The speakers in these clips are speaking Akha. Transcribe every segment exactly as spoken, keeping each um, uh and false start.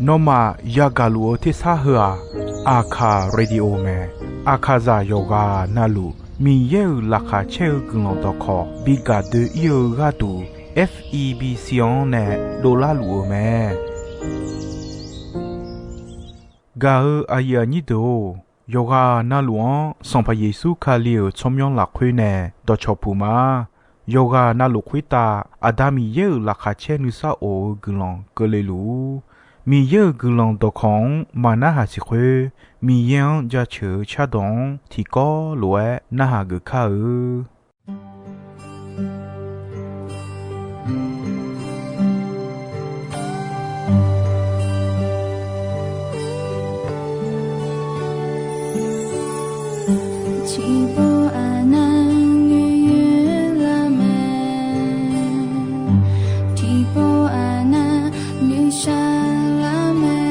Nawmaf yagaq luf-eu tersar heu-aq, Aqkaq Radio mae. Aqkaqzaq yawqghaq navluf Miqyaer-euq laqkhaq caer-eu guiqlanq dawqkawq bi gaq doe-ir-eu gharduq, F E B C-anr nae dovlar luf-eu mae. Gaq-eu aqyuif aqnyir deuq-or, yawqghaq navluf-anr Sanqpaq Yeqsur Kali-euq tsawrmyanr lafkhoer nae dawqcawq puq ma. Yawqghaq navluf khoertav Aqda Miqyaer-euq laqkhaq caer nuisar of-eu guiqlanq keuvle luf-ur. Miqyaer-euq guiqlanq dawqkawq-anr maqnarhaq siq khoer, Miqyaer-anr jaceuq-eu cardawq-anr tiqkawv lof-aer narhaq geuf kar-eu. Tiqpov aqnav noeqyoer lar mae. Tiqpov aqnav noeqshaq lar mae.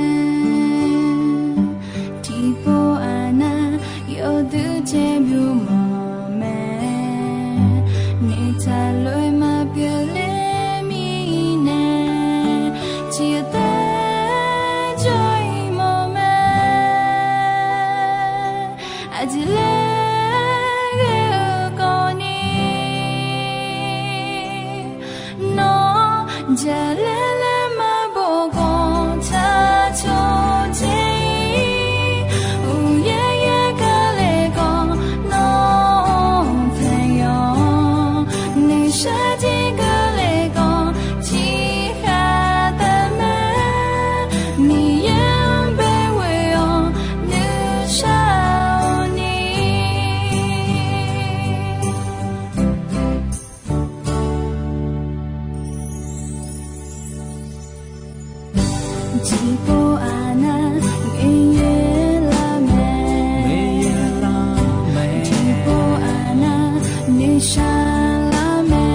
Tiqpov aqnav yawduq caer byov mawf mae. Noeqtaq lof-aer maqpyeuf ler mirnae, tiqtaer jawr-ir mawf mae. Aqjeq laer ghae-eu kawvni, nawr jaqlaer laer maqbof khawf tsaq cawq dzae-ir. Uqyaer yaer keuvle khawf nawr taeqyawq, noeqshaq jir keuvle khawf tiqkhaq taef mae. Miqyaer-anr bae ghoe-awq nuishar-awq ni. Tiqpov aqnav noeqyaer lar mae. Tiqpov aqnav noeqshaq lar mae.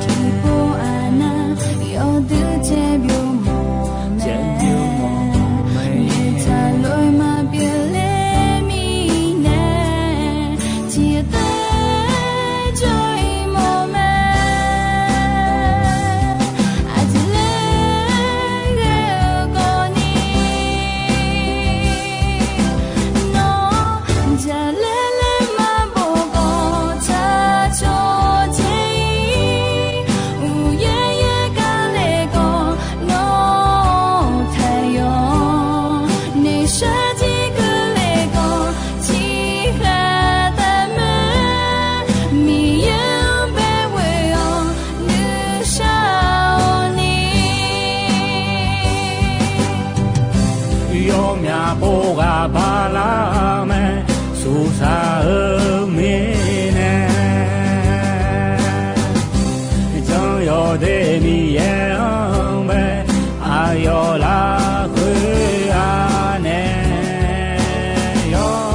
Tiqpov aqnav yawduq caer byov mawf mae. Noeqtaq lof-aer maqpyeuf ler mirnae, tiqtaer jawr-ir mawf mae. Aqjeq laer ghae-eu kawvni, nawr jaqlaer laer maqbof khawf tsaq cawq dzae-ir. Uqyaer yaer keuvle khawf nawr taeqyawq, noeqshaq jir keuvle khawf tiqkhaq taef mae. Miqyaer-anr bae ghoe-awq nuishar-awq ni. Yawmyaq pov ghaq bala mae, suqsaq-eu mirnae. Jan yawdaef Miqyaer-anr bae, aqyawf lafkhoer-a nae yawr.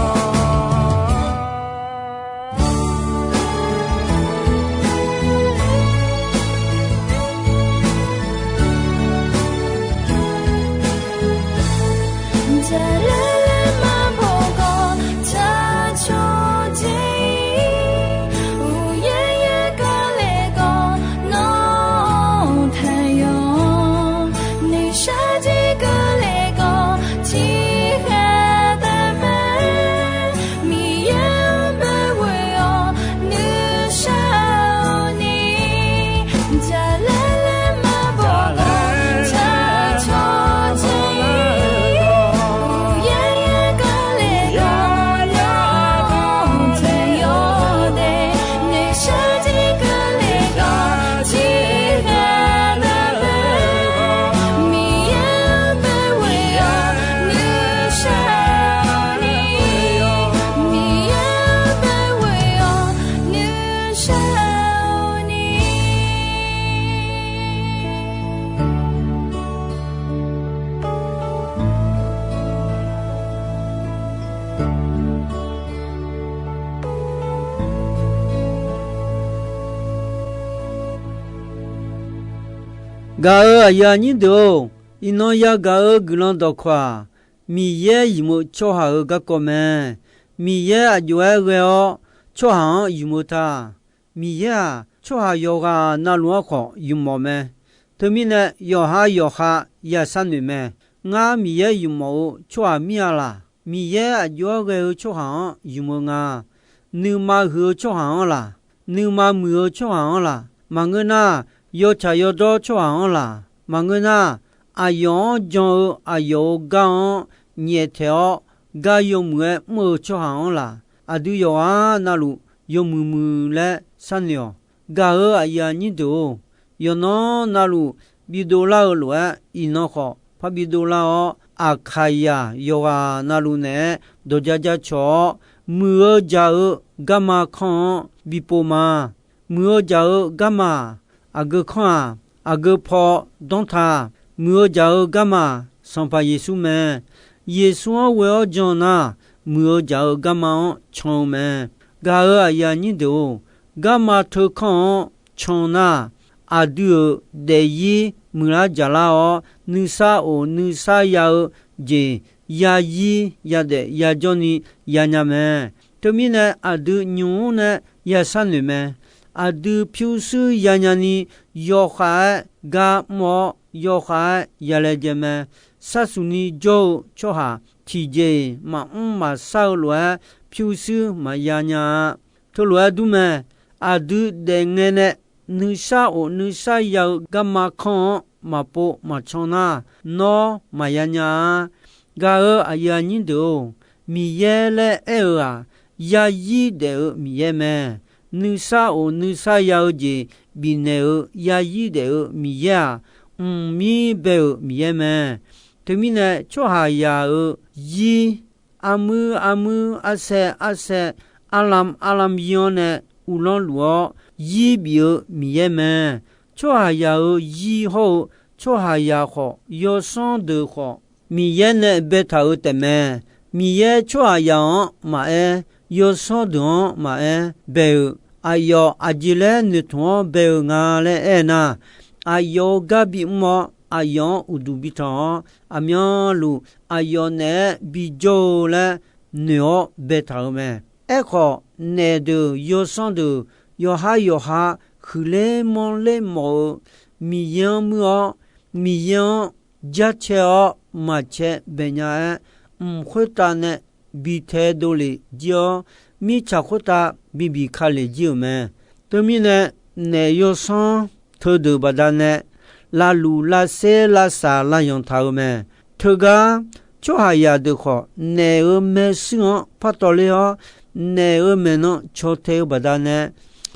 Jaqlaer laer maqbof khawf tsaq cawq dzae-ir. Uqyaer yaer keuvle khawf nawr taeqyawq, noeqshaq jir keuvle khawf tiqkhaq taef mae. Miqyaer-anr bae ghoe-awq nuishar-awq ni. Jaqlaer laer maqbof khawf tsaq cawq dzae-ir. Uqyaer yaer keuvle khawf nawr taeqyawq de. Noeqshaq jir keuvle khawf tiqkhaq taef mae. Miqyaer-anr bae ghoe-awq nuishar-awq ni. Miqyaer-anr bae ghoe-awq nuishar-awq ni. Gaq-euq aqyuif aqnyir deuq-or, iqnan yagaq-eu guiqlanq dawqkawq-aq, Miqyaer ymq-eu tsawrhaq-euq garkawv mae. Miqyaer aqjox-aer ghae-awr tsawrhaq-anr ymq-eu ta. Miqyaer-aq, tsawrhaq yawqghaq navluf-anr khawf ymq-awq mae. Teumirnae yawqha yawqha ya sharnoeq mae. Ngar Miqyaer ymq mawf-eu tsawrhaq mir-a laq? Miqyaer aqjox-aer ghae-eu tsawrhaq-anr ymq-eu nga. Nuima huiq-eu tsawrhaq-anr laq? Nuima muiq-eu tsawrhaq-anr laq? Maqngeur nar, yawtsaq yawdawr tsawrhaq-anr laq? Maqngeur nar, aqyawf-anr jan-eu aqyawf-euq gar-anr nyaeftaeq-awr, gar yawmuiq-aer mr-eu tsawrhaq-anr laq? Aqdui yawqghaq navluf yawmuiq muiq laer sharnoeq-awq. Gaq-euq aqyuif aqnyir deuq-or, yawqnan navluf bidov lar-eu lof-aer, iqnan khawf parbi dovlar-awr, Aqkaqyaq yawqghaq navluf naeq-aer dawqja ja cawq-awr, muiq-eu jaq-eu garma kanr-anr bipov ma. Muiq-eu jaq-eu garma-aq, aqgeu kanr-aq, aqgeu paw danrta. Muiq-eu jaq-eu garma-aq, Sanqpaq Yeqsur mae. Yeqsur-anr ghoe-awr jan nar, muiq-eu jaq-eu garma-anr can-eu mae. Gaq-euq aqyuif aqnyir deuq-or, garma teukanr-anr can nar, aqdui-euq daefzir muiqlar jaqlar-awr, nuisar of nuisar ya-eu jeq, yazir yadaef yajawr ni yanya mae. Teumirnae aqdui nymq-mr nae ya sharnoeq mae. Aqdui pyurshuir yanya ni yawkhav-aer gar mr-awr, yawkhav-aer yalaejae mae. Sharsuq ni jawr-eu tsawrhaq tiqjeq-iq maqmr maqshar-eu lof-aer pyurshuir maqya nya-a. Teulof-aer dur mae. Aqdui daefngae nae nuisar of nuisar ya-eu garma kanr-anr maqpov maqcan nar, nawr maqya nya-a. Gaq-euq aqyuif aqnyir deuq-or, Miqyaer laer aer-eu-aq, yazir daef-eu Miqyaer mae. Nuisar of nuisar ya-eu jeq bifnaeq-eu yazir daef-eu Miqyaer-aq, mqmir bae-euq Miqyaer mae. Teumirnae tsawrhaqzaq-euq zir, armuir armuir, arsaev arsaev, arlam arlam yir-anr nae uvlanr luf-awr, zir bif-eu Miqyaer mae. Tsawrhaqzaq-euq zir hawr-eu tsawrhaqzaq khawf, yawsanr deuq khawf, Miqyaer nae baetaq-euq taefmae. Miqyaer tsawrhaqzaq-anr maqaer, yawsanr deuq-anr maqaer bae-euq, aqyawf aqjeq laer noeqtmq-awr bae-euq nga laer aernar, aqyawf-euq gar bimr-awr, aqyawf-anr uqduq bitanq-awr, aqmyanluf aqyawf naeq-aer bijawr-eu laer noeq-awr baetaq-euq mae. Aerkhawf, naef deuq yawsanr deuq yawqha yawqha huiqler manrler mawf-eu Miqyaer-anr muir-awr, Miqyaer-anr jarcae-awr maqcae baeq nya-aer, mq khoertav nae bi taedov lef jir-awr, mirtsaq khoertav bibiq ka lef jir-euq mae. Teumirnae, naef yawsanr teudeuq baqdanae lavluf lavser lavsaq lavyanq taq-euq mae. Teugar tsawrhaqzaq deuq khawf, naef-euq maershuir-anr partawv ler-awr, naef-euq maeqnan caw tae-eu baqdanae,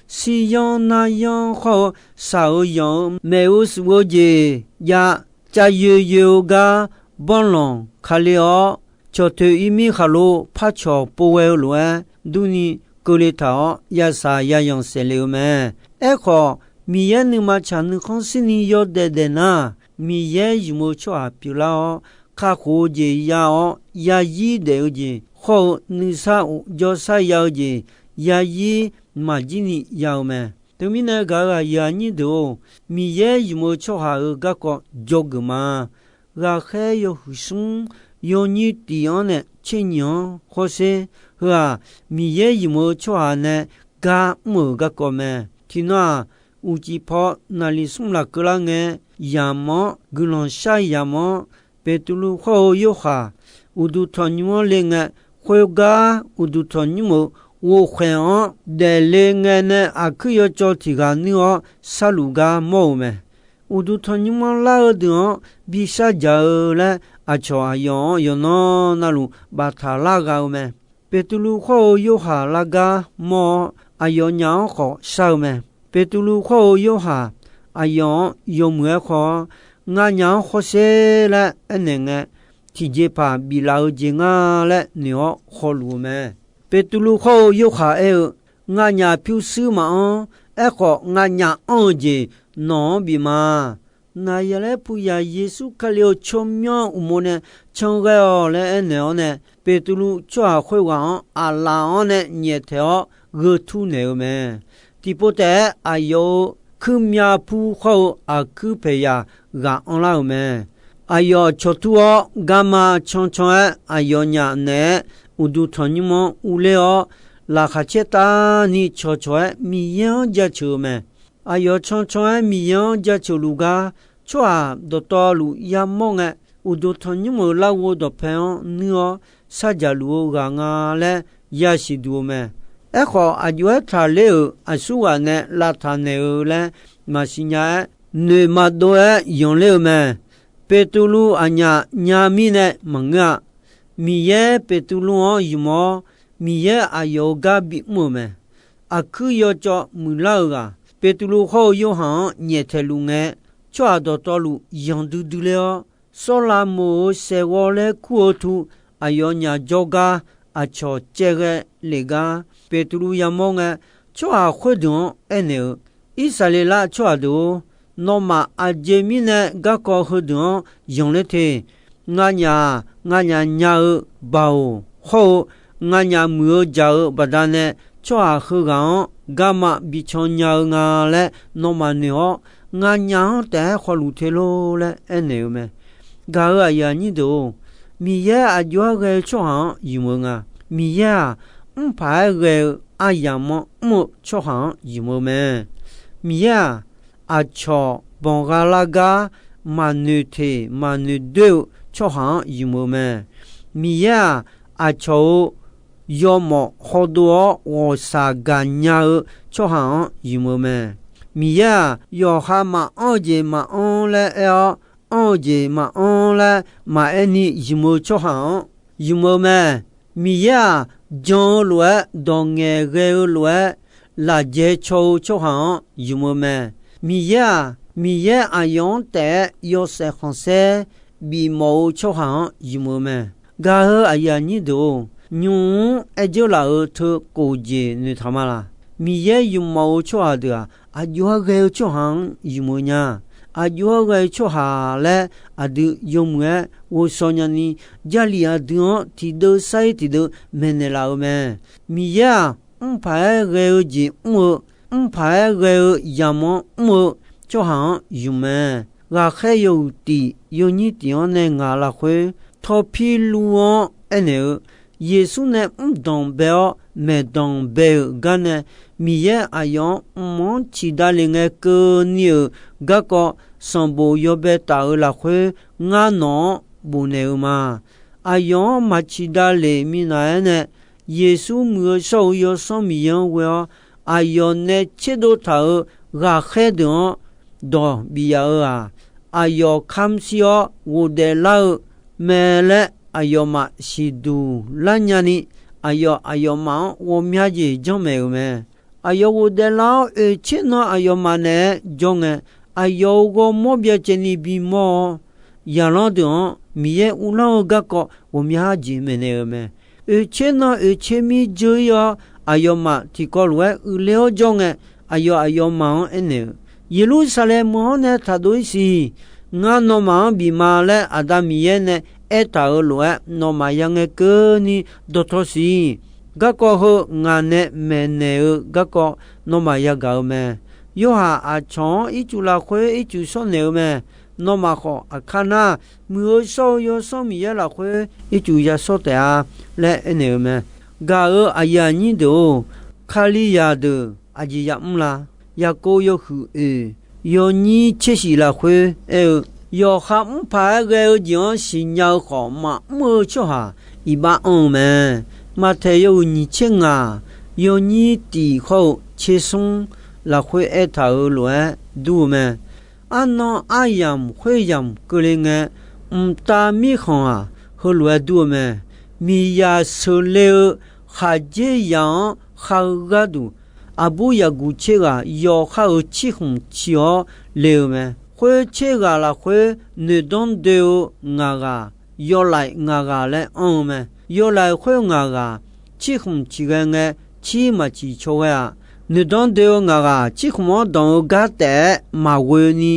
shiryanr naryanr khawr-eu shaq-euq yanq-eu maeq-eu shuf-eu jeq jav, cav yoe yoe-eu gar banrlanq ka ler-awr, cawqtoeq irmir khaqlo par cawq pov ghae-eu lof-aer durni keuvle taq-awr, yashaq yayanq saeqle-eu mae. Aerkhawf, Miqyaer nuima tsaq nuikhanr shirni yawdaef daef nar, Miqyaer ymq-eu tsawrhaq pyeuflar-awr, kakhof-eu jeq ya-awr, yazir daef-eu jeq hawr-eu nuisar of jawrshar ya-eu jeq, yazir maqjir ni ya-eu mae. Teumirnae gaq-euq aqyuif aqnyir deuq-or, Miqyaer ymq-eu tsawrhaq-euq garkawv dzawgeuf ma. Ghaqkhaer yawhuiq smr yawnyir tiq-anr nae tser nyiq-anr hawsher. Heu-aq, Miqyaer ymq-eu tsawrhaq nae gar mr-euq garkawv mae. Tiqnan-aq, uqcif paw naqliq smr lafkeuv lar ngae, yamq-anr guiqlanq shar yamq-anr, Beqtuvluv hawr-eu Yorhaq uqduq tanqnymr-anr le ngae, khoergar uqduq tanqnymr-euq ghovkhaeq-anr daefle ngae nae aqkuir yawcawv tiq ghaq nuir-awr sharluf gar mawr-euq mae. Uqduq tanqnymr-anr lar-eu deuq-anr bishar dzaq-eu laer, aqcawq aqyawf-anr yawqnan navluf baftaq lar gha-eu mae. Beqtuvluv hawr-eu Yorhaq lar gar mawr-awr, aqyawfnyaf-anr khawf shar-eu mae. Beqtuvluv hawr-eu Yorhaq aqyawf-anr yawmuiq-aer khawr-awr, Nganyaf-anr hawsher laer aernaeq ngae, tiqjeqpaq biflaf-eu jeq nga laer noeq-awr hawluf-eu mae. Beqtuvluv hawr-eu Yorhaq aer-eu, Nganyaf pyurshuir maqanr. Aerkhawf, nganyaf anr-eu jeq nawq-anr bif ma. Naqzaqlaer puqyaq Yeqsur Kali-euq tsawrmyanr uqmov nae can ghae-awq laer aernaeq-awr nae, Beqtuvluv tsawrhaq khoerghaq-anr aqlaf-anr nae nyaeftaeq-awr gheu tur naeq-eu mae. Tiqpov taef-aer aqyawf-euq kuirmyav pur hawr-eu aqkuir paeqyaq ghaq anrlar-euq mae. Aqyawf cawq tur-awr, garma cancan-aer aqyawfnyaf naeq-aer uqduq tanqnymr-anr urler-awr, laqkhaq caer tavni cawqcawq-aer Miqyaer-anr jaceuq-eu mae. Aqyawf cancan-aer Miqyaer-anr jaceuq luf gar tsawrhaq dawqtawvluf yamawr ngae, uqduq tanqnymr-euq larghov dawqpae-anr nuir-awr sarjaqluf-eu ghaq nga laer yasiq duq-eu mae. Aerkhawf, aqjox-aer taqler-euq aqsurghaq nae lavtaq naeq-eu laer maqsiq nya-aer, noeq maqdov-aer yanqler-eu mae. Beqtuvluv aqnyaf nya mirnae maqngeur-a. Miqyaer Beqtuvluv-anr ymq-awr, Miqyaer aqyawf-euq gar bimr-euq mae. Aqkuir yawcawv muiqlar-euq ghaq, Beqtuvluv hawr-eu Yorhaq-anr nyaeftaeq luf ngae, tsawrhaq dawqtawvluf yanq duidui ler-awr, sawrlav moq-euq saeqghawv laer kur-eu tu aqyawfnyaf jawrgar aqcawq caevghae lef gar Beqtuvluv yamawr ngae, tsawrhaq khoerdeuq-anr aernaeq-eu, Irsaqleqlav tsawrhaq deuq-or, nawmaf aqjeq mirnae garkawv heudeuq-anr yanqler te. Nganyaf-aq, nganyaf nya-eu Baoq hawr-eu nganyaf muiq-eu jaq-eu baqdanae tsawrhaq heughaq-anr garma bican nya-eu nga laer nawmaf noeq-awr, nganyaf-anr taef-aer khawluf te lor laer aernaeq-eu mae. Gaq-euq aqyuif aqnyir deuq-or, Miqyaer aqjox-aer ghae-eu tsawrhaq-anr ymq-eu nga. Miqyaer-aq, mrpaq-aer ghae-eu aryamq-anr mr-eu tsawrhaq-anr ymq-eu mae. Miqyaer-aq, aqcawq banqgha lar gar maqnoeq teq maqnoeq doer-eu tsawrhaq-anr ymq-eu mae. Miqyaer-aq, aqcawq-euq yawmawf hawdov-awr ghawqshaq gaqnya-eu tsawrhaq-anr ymq-eu mae. Miqyaer-aq, yawqha maqanr-eu jeq maqanr laer aer-awr, anr-eu jeq maqanr laer maqaer ni ymq-eu tsawrhaq-anr ymq-eu mae. Miqyaer-aq, jan-eu lof-aer, dawq ngaeqghae-eu lof-aer, lafjae caw-eu tsawrhaq-anr ymq-eu mae. Miqyaer-aq, Miqyaer aqyawf-anr taef-aer yawshaef khanqsaer bifmawf-eu tsawrhaq-anr ymq-eu mae. Gaq-euq aqyuif aqnyir deuq-or, nymq-mr aer dzeur laf-euq teu khof jeq noeqtaq ma laq? Miqyaer ymq mawf-eu tsawrhaq deuq-aq, aqjox-aer ghae-eu tsawrhaq-anr ymq-eu nya. Aqjox-aer ghae-eu tsawrhaq laer aqdui yawmuiq-aer ghovshaw nyani, Jarlif aqdui-anr tiqdeuv sar-ir tiqdeuv maeqnaeq laf-eu mae. Miqyaer-aq, mrpaq-aer ghae-eu jeq mr-eu, mrpaq-aer ghae-eu yamq-anr mr-eu tsawrhaq-anr ymq mae. Ghaqkhaer yawhuiq tif yawnyir tif-anr nae ngaq lafkhoer, Tawpirluv-anr aernaeq-eu, Yeqsur nae mrdanq bae-awr maeqdanq bae-euq gar nae, Miqyaer aqyawf-anr mq-anr ciqdav lef ngae keuvni-euq garkawv, sanqbof yawbae taf-euq lafkhoer ngar nawq-anr bofnaeq-eu ma. Aqyawf-anr maq ciqdav lef minav-aer nae, Yeqsur Muiq-eu shawr-eu Yawsanr Miqyaer-anr ghoe-awr, aqyawf nae tserdov taq-euq ghaqkhaer deuq-anr dawq bif yaf-eu-aq, aqyawf kamq shir-awr ghofdaef lar-eu mae laer aqyawfmaf siqduq lar nyani, aqyawf aqyawfmaf-anr ghawqmya jeq janrmaeq-euq mae. Aqyawf ghofdaef lar-awr oeqtser nan aqyawfmaf naeq-aer jawr ngae, aqyawf-euq ghawrmawr byacaevni bimawr-awr, zaqlanr deuq-anr Miqyaer uvlanr-eu garkawv ghawqmya jeq maeqnaeq-euq mae. Oeqtser nan oeqtser mir dzeur-ir-awr, aqyawfmaf tiqkawv lof-aer uiqler-awr jawr ngae, aqyawf aqyawfmaf-anr aernaeq-eu, Yeqlursaqlaeq meuq-anr nae taqdov-ir siq. Ngar nawmaf-anr bif ma laer Aqda Miqyaer nae aertaq-euq lof-aer, nawmaf ya ngae keuvni dawqtawv siq. Garkawv heu ngaq nae maeqnaeq-eu garkawv nawmaf yagaq-eu mae. Yorhaq aqcawq-anr ircuf lafkhoer ircuf shawrnaeq-eu mae. Nawmaf khawf aqkar nar, Muiq-eu shawr-eu Yawsanr Miqyaer lafkhoer ircuf yashawr taef-a laer aernaeq-eu mae. Gaq-euq aqyuif aqnyir deuq-or, Kalizaq deuq aqjeq yamr la? Yaqkov yawhuiq oeq yawnyir tser shif lafkhoer aer-eu, yawqha mrpaq-aer ghae-eu jeq-anr siqnya-eu khawf maqmr-eu tsawrhaq iqbax anr-eu mae. Maqtaeq yawhuiq nyiq tser ngaq yawnyir tiq hawr-eu tser smr lafkhoer aertaq-euq lof-aer dur-eu mae. Arnan aryamq khoeryamq keuvle ngae, mqtav mirkhanq-aq, heulof-aer dur-eu mae. Miqzaq sheuqle-eu khaqdzerzaq-anr kha-eu gharduq, aqbur yaqguq tser ghaq yawqha-euq cirkhmq ciq-awr le-eu mae. Khoer tser ghaq lafkhoer noeqdanr doe-eu ngaq ghaq, yawlaeq ngaq ghaq laer anr-eu mae. Yawlaeq khoer ngaq ghaq cirkhmq ciq ghae ngae, cir maqciq caw ghae-aq, noeqdanr doe-eu ngaq ghaq cirkhmq-anr danq-eu gar taef-aer maqghoe ni,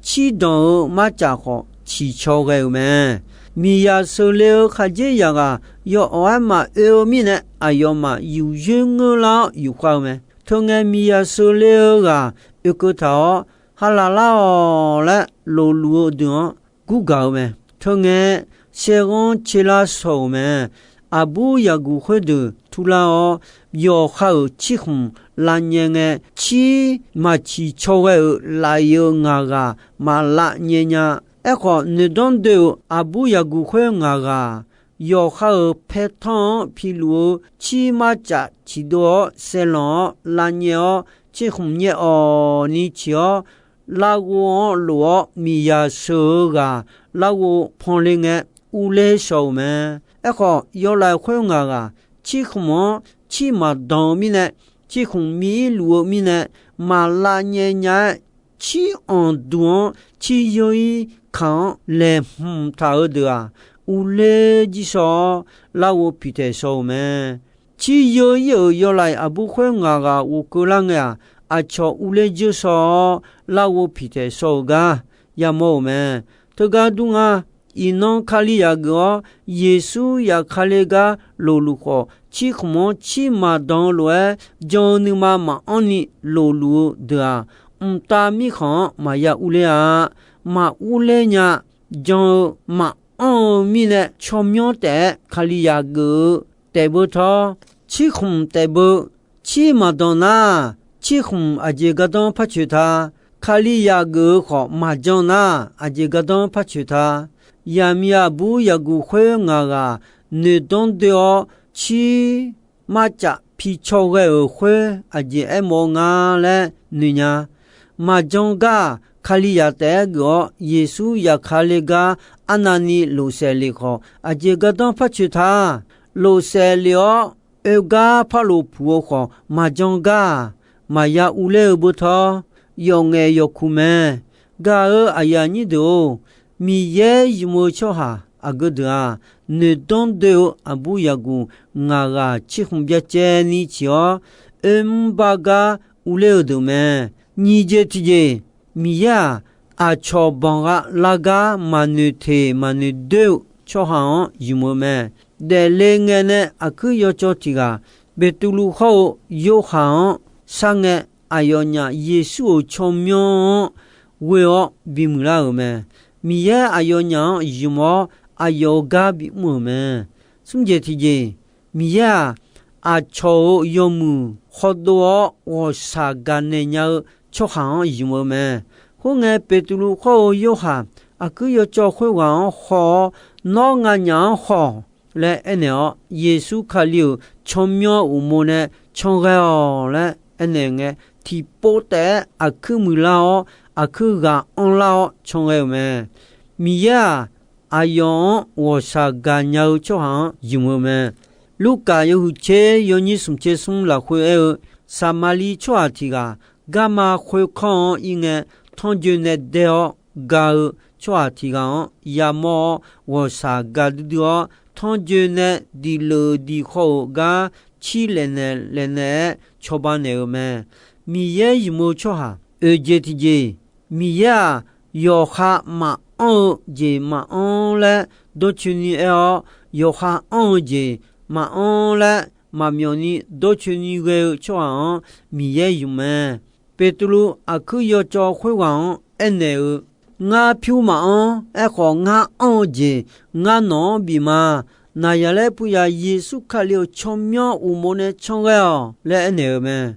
cir danq-eu marcaf khawf ciq caw ghae-euq mae. Miqzaq sheuqle-eu khaqdzerzaq ghaq yawawq-aer maqoe-eu mirnae, aqyawfmaf yufyoer ngeurlar-awr yufkhav-eu mae. Teungae miqzaq sheuqle-eu ghaq oekeuv taq-awr, ha laf lar-awq laer lofluf-eu deuq-anr gurgaq-eu mae. Teungae saerghanr tserlar shaw-euq mae. Aqbur yaqguq khoerdeuq turlar-awr, yawqha-euq cirkhmq lavnyae ngae, cir maq ciq caw ghae-euq laf-iq-eu ngaq ghaq maq lavnyae nya. Aerkhawf, noeqdanr doe-euq aqbur yaqguq khoer ngaq ghaq, yawqha-euq paertanr-anr piluf-eu cir marcaf ciqdov-awr saerlanq-awr lavnyae-awr, cirkhmq nyaev awq ni ciq-awr, larghov-anr lof-awr miqyaq sheuq-eu ghaq larghov panle ngae, urler shaw-euq mae. Aerkhawf, yawlaeq khoer ngaq ghaq, cirkhmq-anr cir maqdanq-eu mirnae, cirkhmq miir luf-eu mirnae, maq lavnyae nya-aer, cir anqduq-anr cir yeur-ir kaq-anr laeqhmq taq-eu deuq-aq, urler jir shaw-awr, larghov piqtaeq shaw-euq mae. Cir yeur-ir-euq yawlaeq aqbur khoer ngaq ghaq ghofkeuv lar ngae-aq, aqcawq urler jir shaw-awr, larghov piqtaeq shaw-euq gar yamawr-euq mae. Teugar dur nga, iqnan Kali yaq geuf-awr, Yeqsur yaqkale gar lofluf khawf, cirkhmq-anr cir maqdanq-eu lof-aer jan-eu nuima maqanr ni lofluf-eu deuq-aq, mqtav mirkhanq-anr maqya urler-a. Maq urler nya. Jan-eu maqanr-eu mirnae tsawrmyanr taef-aer Kali yaq geuf-eu taef beu tawr, cirkhmq taef beu. Cir maqdanq nar, cirkhmq aqjeq gardanr par coeq ta. Kali yaq geuf-eu khawf maqjan nar, aqjeq gardanr par coeq ta. Yaqmiq aqbur yaqguq khoer ngaq ghaq noeqdanr doe-awr, cir marcaf pi caw ghae-euq khoer aqjeq aermawf-eu nga laer noeq nya. Maqjan gar-aq, Kali yaq taef-aer geuf-awr, Yeqsur yaqkale gar arnavni lofsaef lef khawf, aqjeq gardanr par coeq ta. Lofsaef lef-awr, oe gar par lofpuq-eu khawf, maqjan gar-aq, maqya urler-eu beu tawr, yawf ngaef yawf kuq mae. Gaq-euq aqyuif aqnyir deuq-or, Miqyaer ymq-eu tsawrhaq aqgeu deuq-aq, noeqdanr doe-eu aqbur yaqguq ngaq ghaq cirkhmq byacaevni ciq-awr, oermr bar gar urler-eu deuq mae. Nyiq jeq tiqjeq, Miqyaer-aq, aqcawq banqgha lar gar maqnoeq teq maqnoeq doer-eu tsawrhaq-anr ymq-eu mae. Daefle ngae nae aqkuir yawcawv tiq ghaq, Beqtuvluv hawr-eu Yorhaq-anr sharngae, aqyawfnyaf Yeqsur-euq tsawrmyanr-anr ghoe-awr bimuiq lar-euq mae. Miqyaer aqyawfnyaf-anr ymq-awr, aqyawf-euq gar bimr-euq mae. Smr jeq tiqjeq, Miqyaer-aq, aqcawq-euq yawmuiq khawdov-awr ghawqshaq gaqnaeq nya-eu tsawrhaq-anr ymq-eu mae. Khoerngae, Beqtuvluv hawr-eu Yorhaq aqkuir yawcawv khoerghaq-anr haw-awr, Nawr nganyaf-anr haw laer aernaeq-awr, Yeqsur Kali-euq tsawrmyanr uqmov nae can ghae-awq laer aernaeq ngae, tiqpov taef-aer aqkuir muiqlar-awr, aqkuir ghaq anrlar-awr can ghae-euq mae. Miqyaer-aq, aqyawf-anr ghawqshaq gaqnya-eu tsawrhaq-anr ymq-eu mae. Lurkaf yawhuiq tser yawnyir smq tser smr lafkhoer aer-eu, Saqmaqliv tsawrhaq tiq ghaq garma khoerkanr-anr ir ngae, tanrjoe nae dae-awr ga-eu tsawrhaq tiq ghaq-anr yamawr-awr, ghawqshaq ga duidui-awr, tanrjoe nae diqleuf diqkhaw-euq gar cir laefnaeq laefnaeq-aer cawba naeq-euq mae. Miqyaer ymq-eu tsawrhaq oeq jeq tiqjeq, Miqyaer-aq, yawqha maqanr-eu jeq maqanr laer dawrcoeni aer-awr, yawqha anr-eu jeq maqanr laer maqmyawfni dawrcoeni ghae-eu tsawrhaq-anr Miqyaer ymq mae. Beqtuvluv aqkuir yawcawv khoerghaq-anr aernaeq-eu, Ngar pyur maqanr. Aerkhawf, ngar anr-eu jeq ngar nawq-anr bif ma. Naqzaqlaer puiv yaf Yeqsur Kali-euq tsawrmyanr uqmov nae can ghae-awq laer aernaeq-euq mae.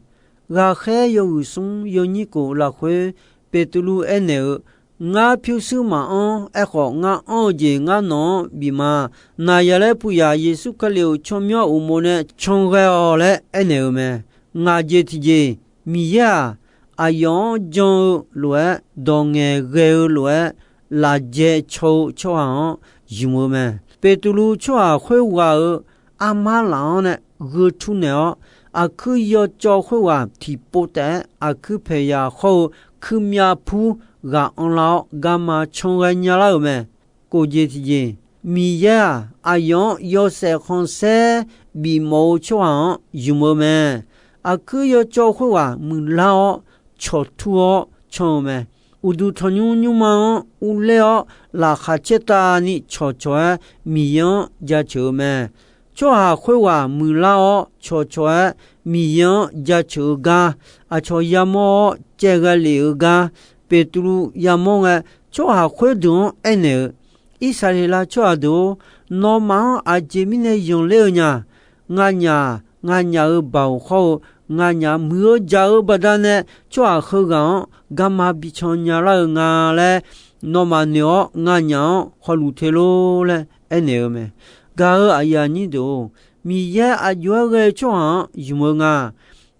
Ghaqkhaer yawhuiq smr yawnyir kof lafkhoer Beqtuvluv aernaeq-eu, Ngar pyurshuir maqanr. Aerkhawf, ngar anr-eu jeq ngar nawq-anr bif ma. Naqzaqlaer puiv yaf Yeqsur Kali-euq tsawrmyanr uqmov nae can ghae-awq laer aernaeq-euq mae. Ngaq jeq tiqjeq, Miqyaer-aq, aqyawf-anr jan-eu lof-aer, dawq ngaeqghae-eu lof-aer, lafjae caw-eu tsawrhaq-anr ymq-eu mae. Beqtuvluv tsawrhaq khoerghaq-euq armar laf-anr nae gheu tur naeq-awr, aqkuir yawcawv khoerghaq tiqpov taef-aer aqkuir paeqyaq hawr-eu kuirmyav pur ghaq anrlar-awr, garma can ghae nyalar-euq mae. Kof jeq tiqjeq, Miqyaer-aq, aqyawf-anr yawshaef khanqsaer bifmawf-eu tsawrhaq-anr ymq-eu mae. Aqkuir yawcawv khoerghaq muiqlar-awr, cawqtur-awr can-eu mae. Uqduq tanqnymr nymrma-anr urler-awr, laqkhaq caertavni cawqcawq-aer Miqyaer-anr jaceuq-eu mae. Tsawrhaq khoerghaq muiqlar-awr cawqcawq-aer Miqyaer-anr jaceuq-eu gar, aqcawq yamawr-awr caevghae lef-eu gar, Beqtuvluv yamawr ngae, tsawrhaq khoerdeuq-anr aernaeq-eu, Irsaqleqlav tsawrhaq deuq-or, nawmaf-anr aqjeq mirnae yanqler-eu nya? Nganyaf, nganyaf-euq baoq hawr-eu nganyaf muiq-eu jaq-eu baqdanae tsawrhaq heughaq-anr garma bican nyalar-eu nga laer, nawmaf noeq-awr nganyaf-anr hawluf te lor laer aernaeq-eu mae. Gaq-euq aqyuif aqnyir deuq-or, Miqyaer aqjox-aer ghae-eu tsawrhaq-anr ymq-eu nga.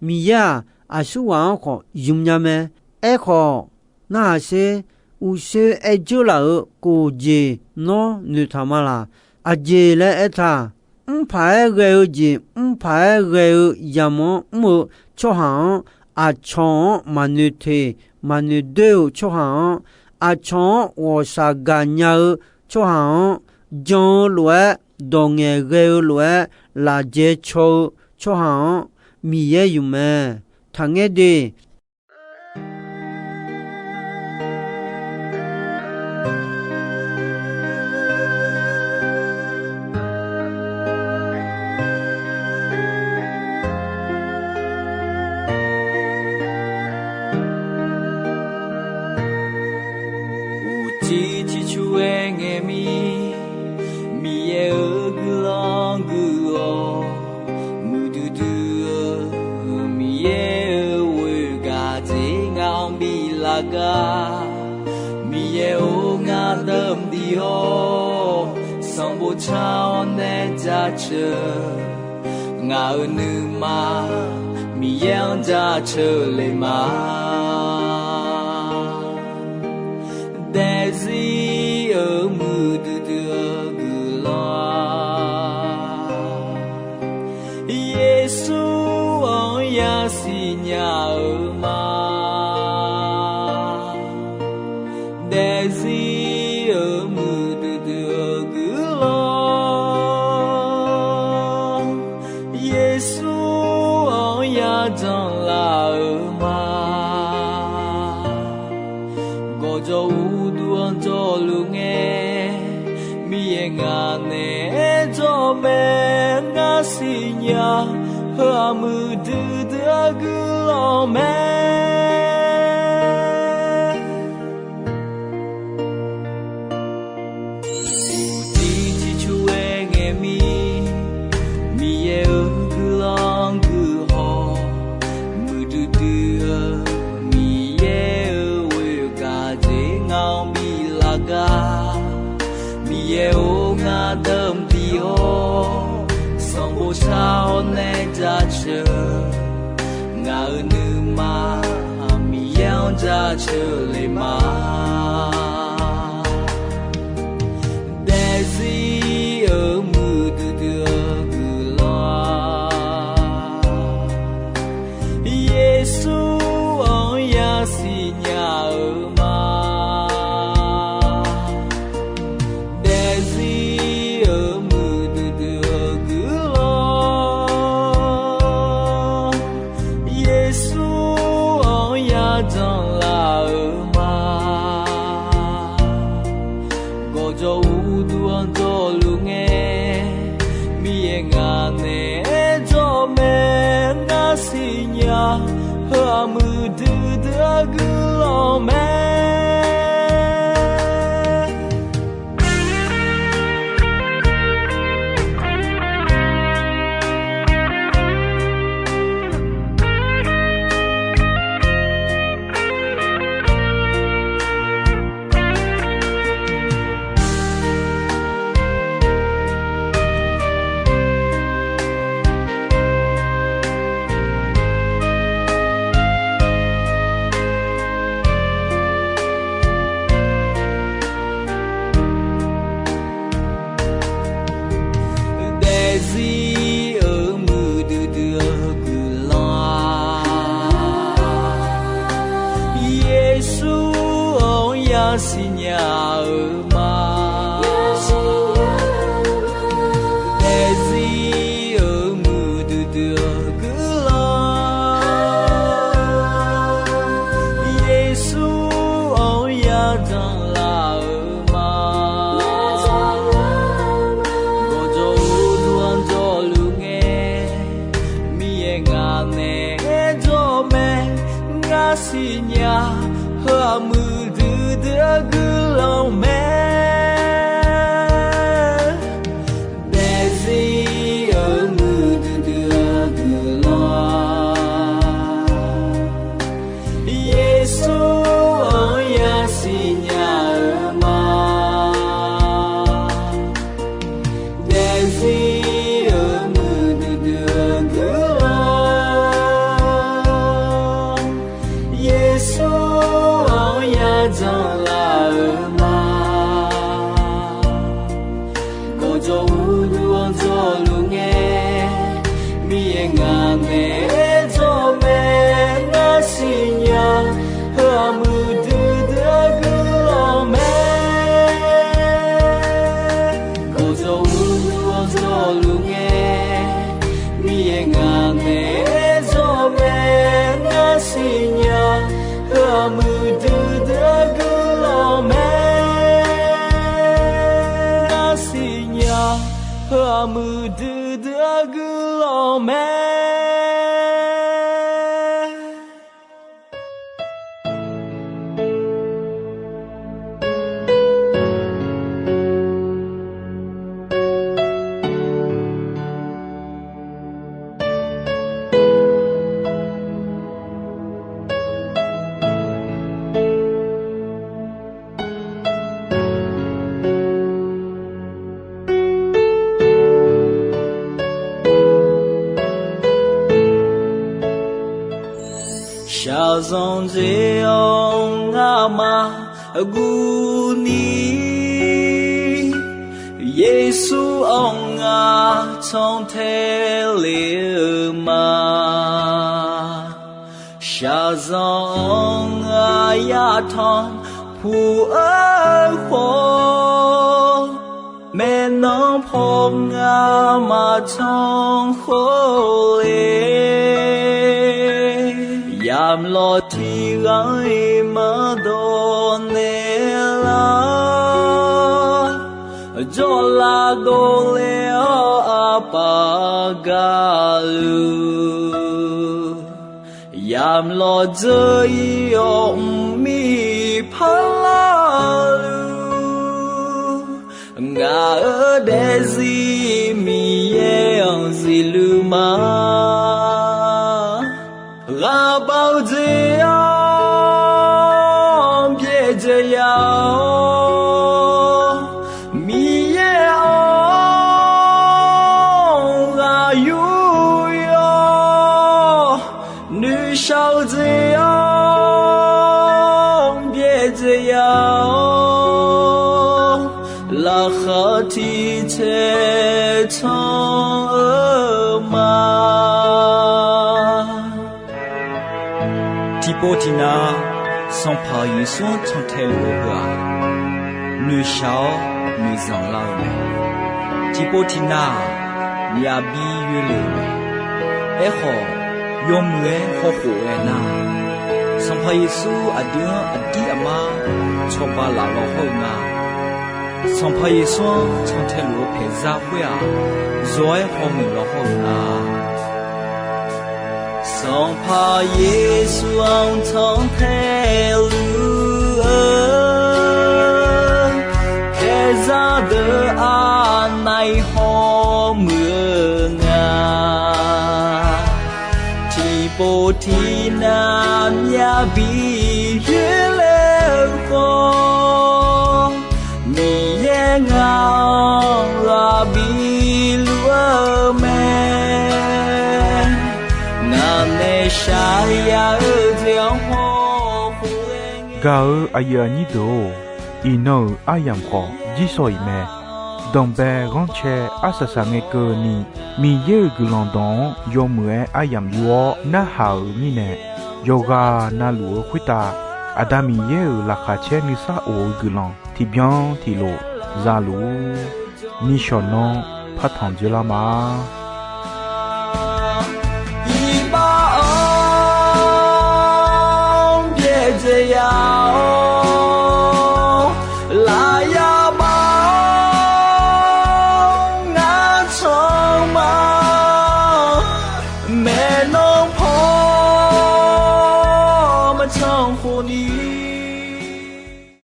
Miqyaer-aq, aqsurghaq-anr khawf ymq nya mae. Aerkhawf, narhaq sher, uqshoe aer dzeurlaf-euq kof jeq nawr noeqtaq ma laq. Aqjeq laer aertaq, mrpaq-aer ghae-eu jeq mrpaq-aer ghae-eu yamq-anr mr-eu tsawrhaq-anr, aqcawq-anr maqnoeq teq maqnoeq doer-euq tsawrhaq-anr, aqcawq-anr ghawqshaq gaqnya-eu tsawrhaq-anr, jan-eu lof-aer, dawq ngaeqghae-eu lof-aer, lafjae caw-eu tsawrhaq-anr, Miqyaer ymq mae. Taqngaer de. Uqcif ciqcur-aer ngaeq mir, Miqyaer-euq guiqlanq guiq-awq. Muiqdui dui-eu Miqyaer-euq ghoer gaq dzer ngaq-anr bi laf gar. Miqyaer-or, ngar dawq mqdui-awr, sanqbof car-awr nae jaceuq. Ngaq-euq nuima Miqyaer-anr jaceuq le ma. Daefzir-euq muiqdui dui-eu guiqlanq, Yeqsur-anr yasiq nya-eu ma. Daefzir-euq muiqdui dui-eu guiqlanq, Yeqsur-anr yajanq laf-eu ma. Gawqjawq uqduq-anr jawrluf ngae, Miqyaer ngaq naeq-aer jawr mae. Ngar siqnya, heu-aq muiqdui dui-eu guiqlanq mae. Uqcif ciqcur-aer ngaeq mir, Miqyaer-euq guiqlanq guiqhaw, muiqdui dui-eu Miqyaer-euq ghoer gaq dzer ngaq-anr bi laf gar. Miqyaer-or, ngar dawq mqdui-awr, sanqbof car-awr nae jaceuq. Ngaq-euq nuima Miqyaer-anr jaceuq le ma. Daefzir-euq muiqdui dui-eu guiqlanq, Yeqsur-anr yasiq nya-eu ma. Daefzir-euq muiqdui dui-eu guiqlanq, Yeqsur-anr yajanq laf-eu ma. Gawqjawq uqduq-anr jawrluf ngae, Miqyaer ngaq naeq-aer jawr mae. Ngar siqnya, heu-aq muiqdui dui-eu guiqlanq mae. Daefzir-euq muiqdui dui-eu guiqlanq-aq, Yeqsur-anr yasiq nya-eu ma. Daefzir-euq muiqdui dui-eu guiqlanq, Yeqsur-anr yajanq laf-eu ma. Gawqjawq uqduq-anr jawrluf ngae, Miqyaer ngaq naeq-aer jawr mae. Ngar siqnya, heu-aq muiqdui dui-eu guiqlanq mae. Daefzir-euq muiqdui dui-eu guiqlanq, siqnya-eu ma. Daefzir-euq muiqdui dui-eu guiqlanq, Yeqsur-anr yadzanq laf-eu ma. Gawqjawq uqduq-anr jawrluf ngae, Miqyaer ngaq naeq-aer jawr mae. Ngar siqnya, heu-aq muiqdui dui-eu guiqlanq mae. Gawqjawq uqduq-anr jawrluf ngae, Miqyaer ngaq naeq-aer jawr mae. Ngar siqnya, heu-aq muiqdui dui-eu guiqlanq mae. Ngar siqnya, heu-aq muiqdui dui-eu guiqlanq mae. Shaqzanq dzae-awr ngamaf guvni, Yeqsur-anr ngar cantae le-eu ma. Shaqzanq-anr ngar yatanq puq-eu khawf, maeqnan paw ngar maqcan khawf le. Yamq lawq tiq ghaq-iq maqdawq naeq lar, jawrlav dovle-awr aqpaf gaqluf, yamq lawq dzeur-ir-awr mqmir parlar-eu luf, ngaq-euq daefzir Miqyaer-anr zifluf ma. Ghaqbav-eu dzae-anr byaerdzae ya-awr, Miqyaer-anr ghaq yur-awr, noeqshaq-eu dzae-anr byaerdzae ya-awr, laqkhaq tiqcaev can-eu ma. Tiqpov tiqnav Sanqpaq Yeqsur-anr cantae luf-eu heu-aq, noeqshaq-awr noeqzanq lar-eu mae. Tiqpov tiqnav-aq, myavbi yoelef-euq mae. Aerkhawf, yawmuiq-aer hawkhof-aer nar, Sanqpaq Yeqsur aqdui-anr aqdir aqmar cawba laf law hawr-eu nga. Sanqpaq Yeqsur-anr cantae luf-eu paeqzar khoer-aq, zawq-aer hawmuiq law hawr-eu nga. Sanqpaq Yeqsur-anr cantae luf-eu paeqzar deuq aqnav-iq hawmuiq-eu nga. Tiqpov tiqnav myavbi yoerler-eu khawf, Miqyaer ngaq-anr ghaq biluf-eu mae. Ngaq nae shaqya-eu jeq-anr hawkhof-aer ngae. Gaq-euq aqyuif aqnyir deuq-or, iqnan-euq aryamq khawf jirsawq iq mae. Danqbae ghanrcae arsaq saq ngae keuvni, Miqyaer-euq guiqlanq dawq-anr yawmuiq-aer aryamq yur-awr narhaq-euq mirnae, yawqghaq navluf-eu khoertav Aqda Miqyaer-euq laqkhaq caer nuisar of-eu guiqlanq tiqbyan tiqlof za luf-ur. Nishawq nanr partanq dzoerlar ma.